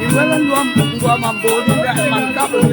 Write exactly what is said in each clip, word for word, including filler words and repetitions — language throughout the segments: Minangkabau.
Imbalan dua, dua mampu tu dah mantap tu.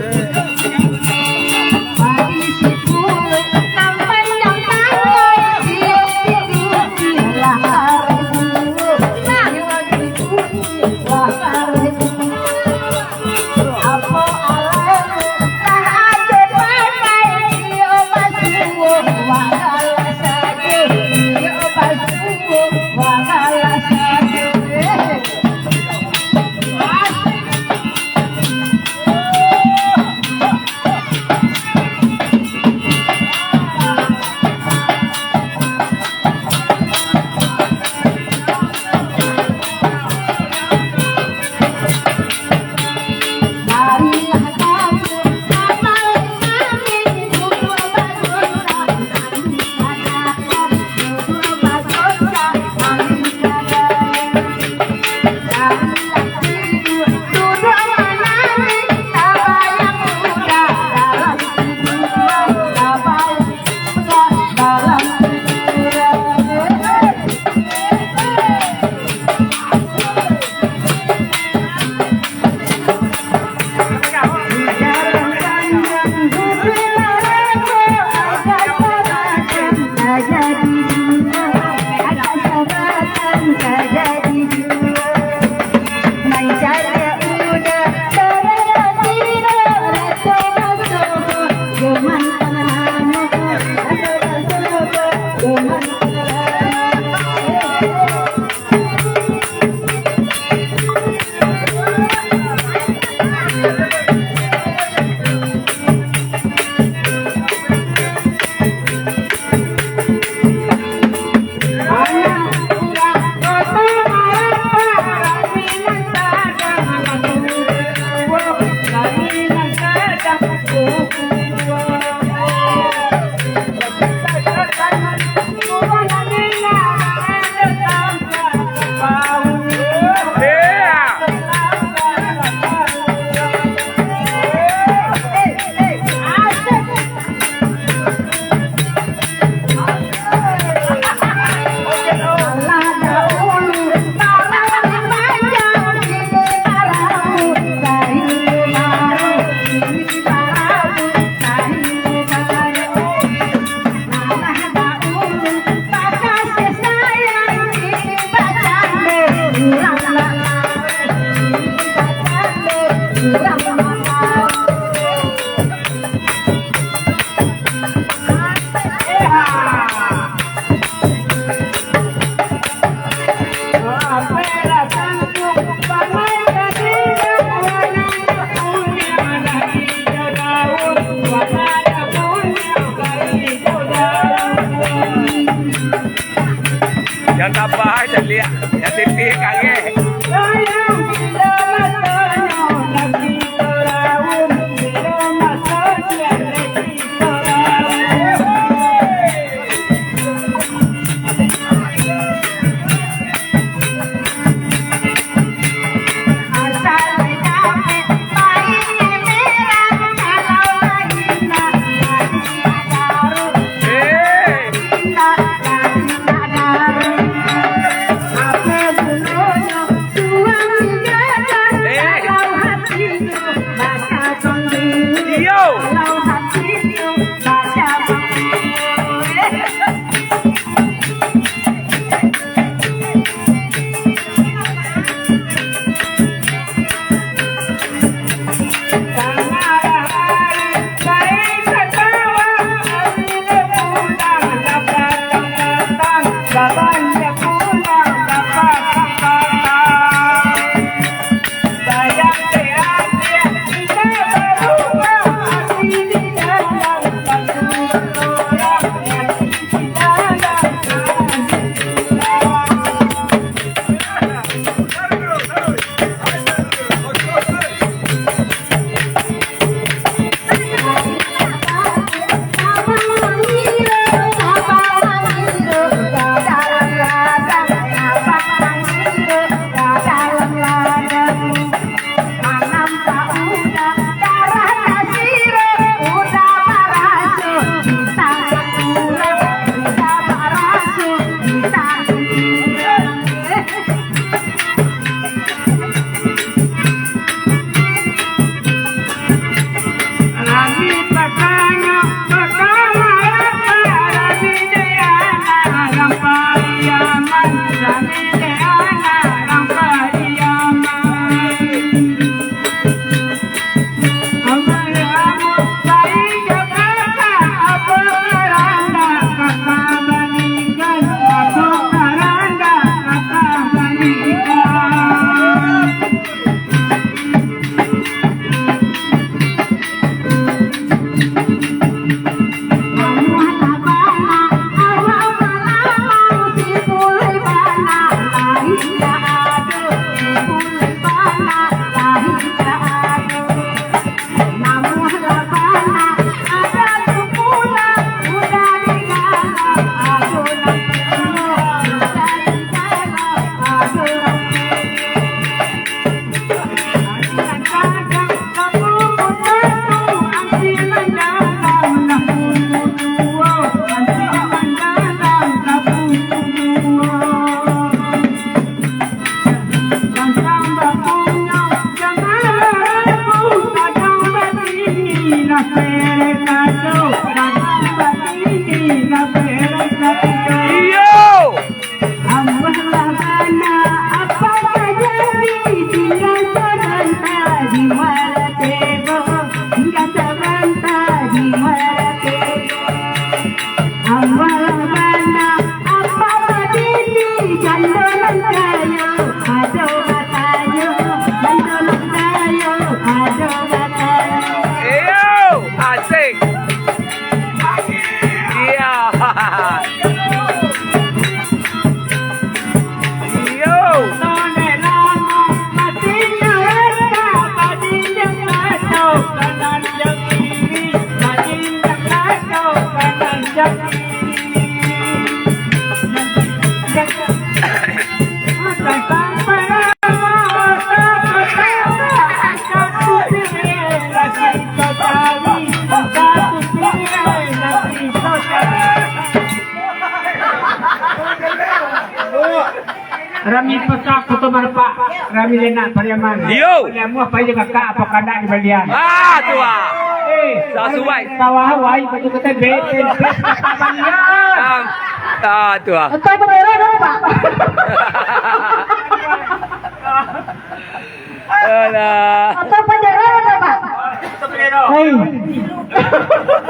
Jan tabah caliak, jan tipih kagek. Iyo. Ambo lah bana, apo ka jadi, tingga sabanta di Muara Tebo, tingga sabanta di Muara Tebo. Ambo lah bana, apo ka jadi, jando nan kayo, ado batanyo, jando nan kayo, ado batanyo. Iyo, asik. Iya. Iyo. Rami Pasar Kota Barupak, rami Lenak Pariaman. Iyo. Balian muah pai jo kakak, apo kandak di balian. Ah, tu ah. Eh, sasuai. Sawah wai baju kata be, be, be, kakak balian. Ah, ah, tu ah. Entah bendera dong, Pak. Alah. Atau bendera dong, Pak. Hei.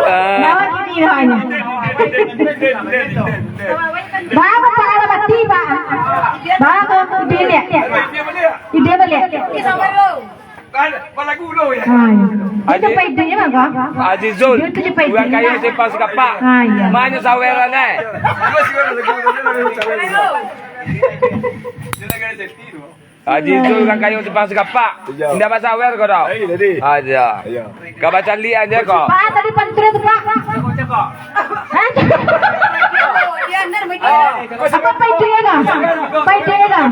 Ah. Lawan ini hanya. Baru Pak Arabati, Pak. Baru ide baliak. Ide baliak. Hai. Itu Aji-, Pak idenya mah, Kak? Azizul, urang kayo simpang sakapak. Ah, iya. Mano saweran, eh? Azizul, urang kayo simpang sakapak. Iya. Indak basawer ko doh. Ayo, tadi. Aja. Iya. Ka bacaliak aja ko. Pak, tadi pantun tu, Pak. Hah? Apa Pak idenya, Kak? Pak idenya, Kak?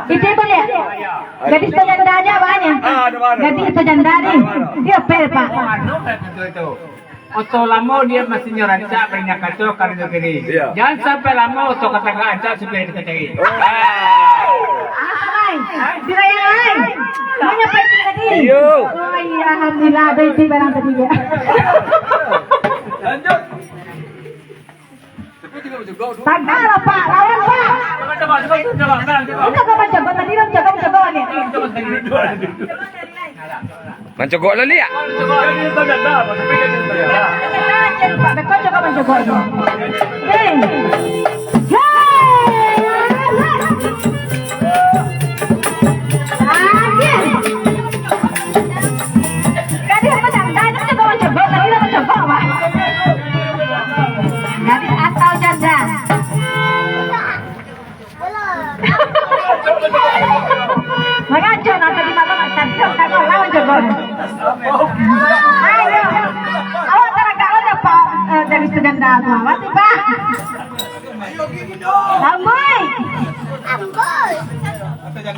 Ide baliak. Gadis pajanda aja banyak. Ah, ada mana? Gadis pajanda ni. Dia pel, Pak. Oto lamo dia masih nyo rancak, banyak kacau kalau negeri. Iya. Jangan sampai lamo oto katakan rancak sudah kita cari. Oh. Ah. Hai, di raya, hai. Banyak Pak idenya tadi. Iyo. Oh iya, alhamdulillah, ada ide barang tadi ya. Lanjut. Tagaklah, Pak. Lawan, Pak. Coba, coba, coba, coba, coba. Itu kawan jago tadi, kawan jago, jago ni. Mancogok lo liak. Pak, beko jago mancogok tu. Hei. Hei. Anjir. Tadi apa janda? Tadi coba-coba, tadi dah coba, Pak. Jadi asal janda. Mangacau lah tadi malam, tadi kan lawan coba. Ayo. Awak teragak lah, Pak, eh, dari janda tu. Mati, Pak. Lamboi. Bah.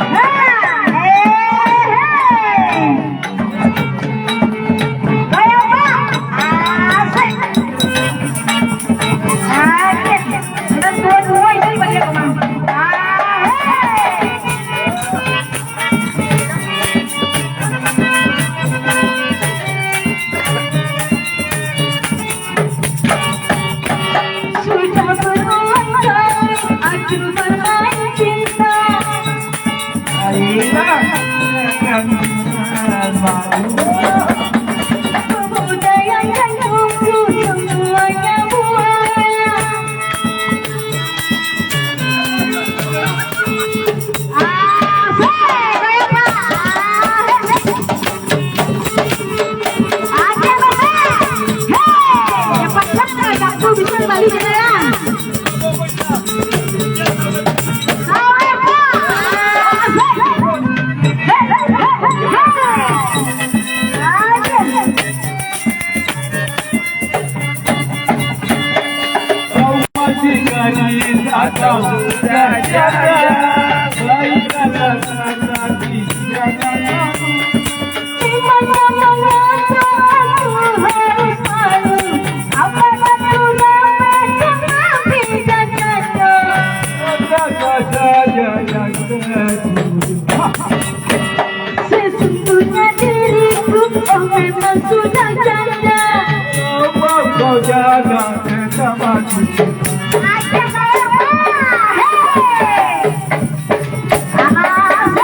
Ha, eh, eh. Goyang, Bah. Asik. Asik. Sudah tua-tua itu bagi rumah. Ah, eh. Sudah berulang kali aku bermain cinta. Pemuda yang kan tunggu semuanya buaya. Sesungguhnya diriku, oh, memang sudah janda. Apa kau jaga tetap hati? Aja saya, Pak. Hei. Abang.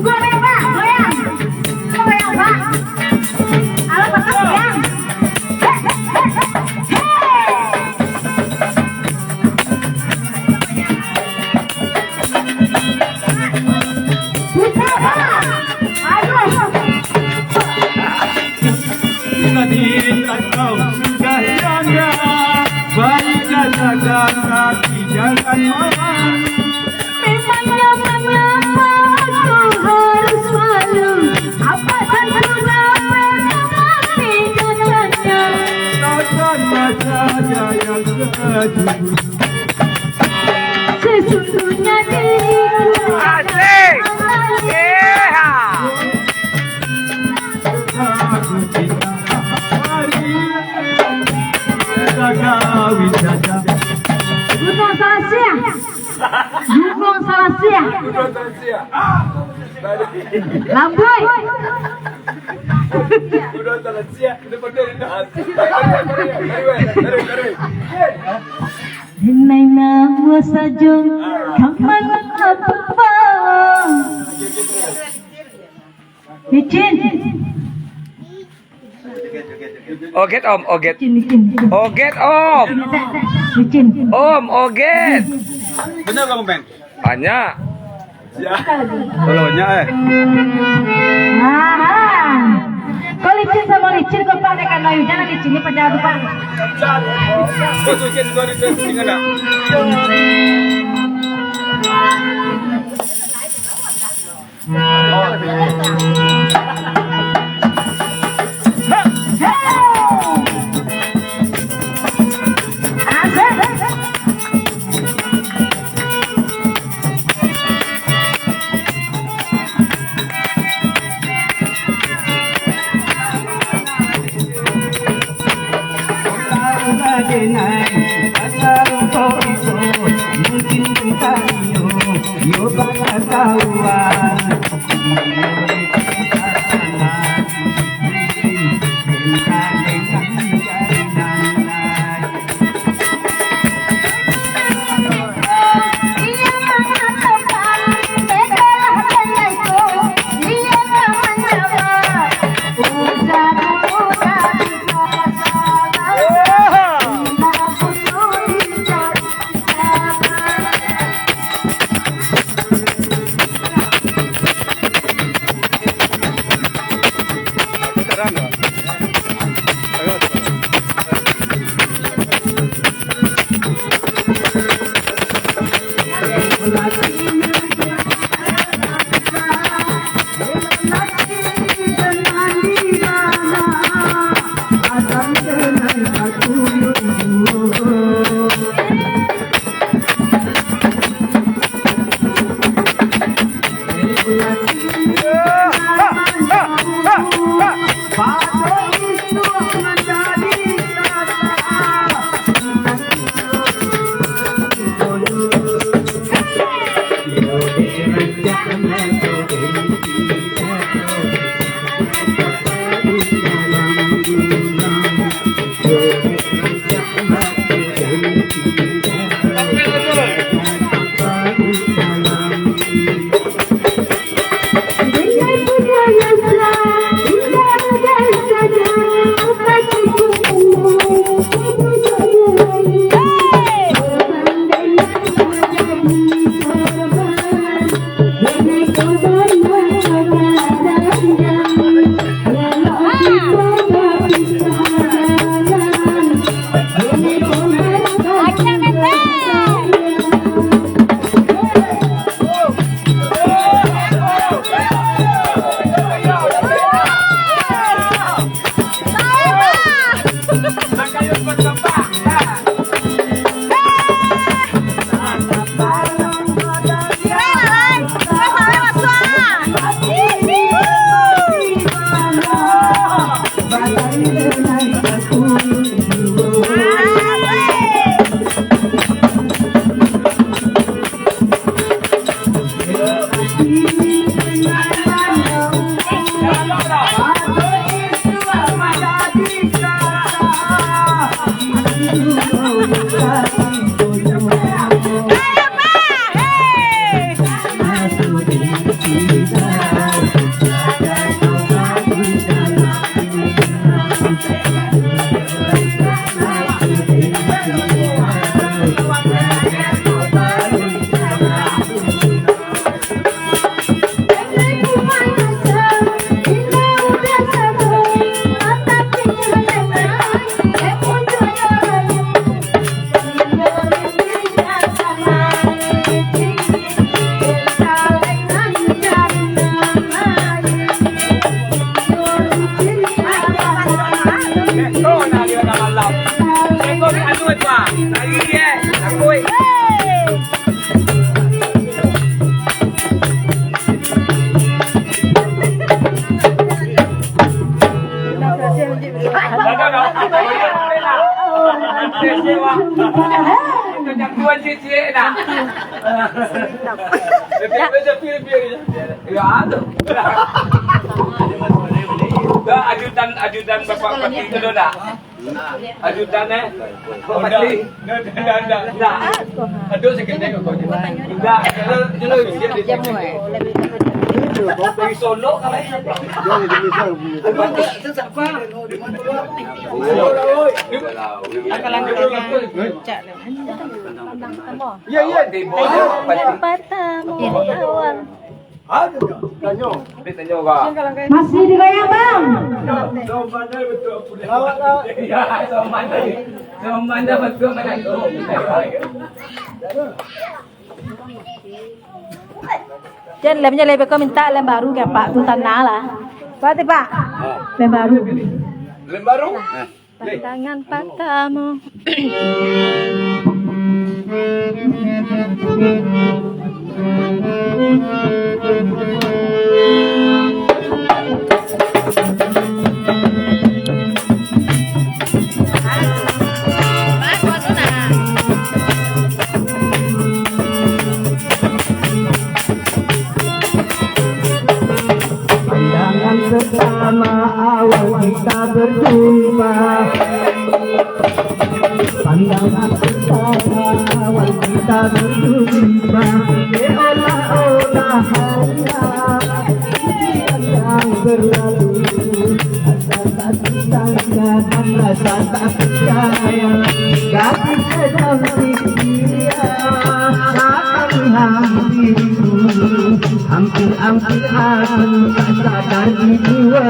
Goyang, Pak. Goyang. Goyang, Pak. Halo, Pak. Goyang. Hei, hei, hei, hei. Hei. Tadi engkau sudah janda, baik kata-kata di jalan malam. Memangnya mengapa aku harus malu? Apa satu nama yang kami katanya? Kata-kata yang sejuk. Sesungguhnya diriku. Asik. Yeah. Gunung Salasiah. Gunung Salasiah. Lambuai. Dinai namo sajo, kaman apa, Bang? Licin. Oget, Om, oget. Licin, licin, licin. Oget, Om. Licin. Om, oget. Bener kamu, Bang? Banyak. Ya. Tolongnya, eh. Aha. Kok licin samo licin, kok tak ada kan layu? Jangan licin, ini pajalan, Pak. Kok licin, kok licin, licin, ada. Ajudan, ajudan Bapak Bupati tu dah. Ajudan, eh? Ndak, ndak, ndak. Aduh, sakit tengok kau je. Ndak, kalau, kalau, Jamu, eh. Dari Solo, kalau ini. Aduh, itu siapa? Ya, ya. Pertama, awal. Masih digoyang, Bang? Jan, lemnya lebih kau minta lem baru ke, Pak? Tu tanah lah. Berarti, Pak? Lem baru. Lem baru? Pandangan pertama. Pandangan pertama awal kita berjumpa. Pandangan pertama awal kita berjumpa. Seolah-olah hanya yang berlalu. Rasa tak disangka dan rasa tak percaya. Gadis sedang setia akan hampiriku. Hampir-hampir aku tak sadar di jiwa.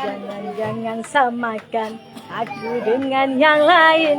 Jangan-jangan samakan aku dengan yang lain.